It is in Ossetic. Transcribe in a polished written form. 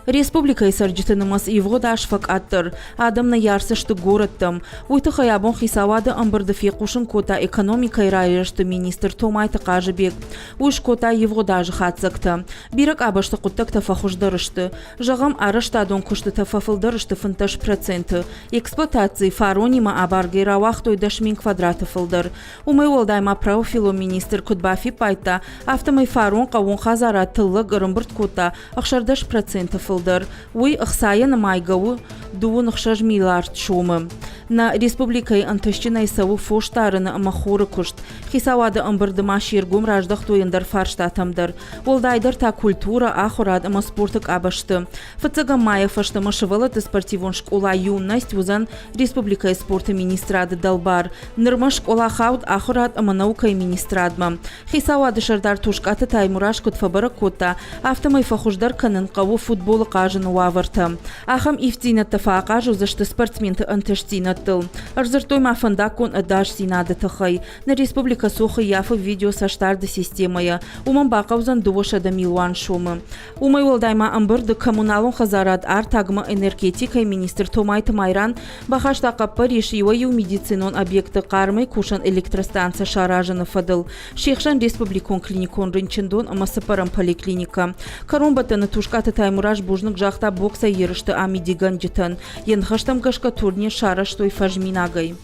Республикӕйы цӕрджыты нымӕц ивгъуыд аз фӕкъаддӕр, адӕм ныййарцысты горӕттӕм. Уый тыххӕй абон хицауады ӕмбырды фехъусын кодта экономикӕйы райрӕзты министр Томайты Хъазыбег. Уый скодта ивгъуыд азы хатдзӕгтӕ. Бирӕ къабӕзты хъуыддӕгтӕ фӕхуыздӕр сты. Зӕгъӕм, арӕзтадон куыстытӕ фӕфылдӕр сты 15%. Эксплуатацийы фаронимӕ абаргӕ рауагътой 10 000 квадраты фылдӕр. Уымӕй уӕлдай ма профилон министр куыд бафиппайдта, афтӕмӕй фарон хъӕууон хӕдзарад тыллӕг ӕрӕмбырд кодта 16% фылдӕр. Уый ӕхцайӕ нымайгӕ у 26 миллиард сомы. Нӕ республикӕйы ӕнтыстджынӕй цӕуы фосдарыны ӕмӕ хоры куыст. Хицауады ӕмбырды ма се ргом раздӕхтой ӕндӕр фарстатӕм дӕр. Уӕлдайдӕр та культурӕ, ахуырад ӕмӕ спорты къабӕзты. Фыццӕгӕм майӕ фӕстӕмӕ сывӕллӕтты спортивон скъола «Юность» уыдзӕн республикӕйы спорты министрады дӕлбар. Нырмӕ скъола хауд ахуырад ӕмӕ наукӕйы министрадмӕ. Хицауады сӕрдар Тускъаты Таймураз куыд фӕбӕрӕг кодта, афтӕмӕй фӕхуыздӕр кӕнын хъӕуы футболы хъазыны уавӕртӕ. Ахӕм ивддзинӕдтӕ фӕахъаз уыдзысты спортсменты ӕнтыстдзинӕдтыл. Ӕрдзырдтой ма фӕндаггон ӕдасдзинады тыххӕй. Нӕ республикӕ цух ӕййафы видеоцӕстдарды системӕйӕ. Уымӕн бахъӕудзӕн 200 милуан сомы. Уымӕй уӕлдай ма ӕмбырды коммуналон хӕдзарад артагмӕ энергетикӕйы министр Томайты Майран бахаста хъӕппӕрис иуӕй-иу медицинон объекты хъармӕй кусӕн электростанцӕ саразыны фӕдыл, се хсӕн республикон клиникон рынчындон ӕмӕ цыппӕрӕм поликлиникӕ. Кӕронбӕттӕны Тускъаты Таймураз бузныг загъта боксӕй ерысты амидигӕнджытӕн. Йӕ ныхӕстӕм гӕсгӕ турнир сарӕзтой фӕзминагӕй.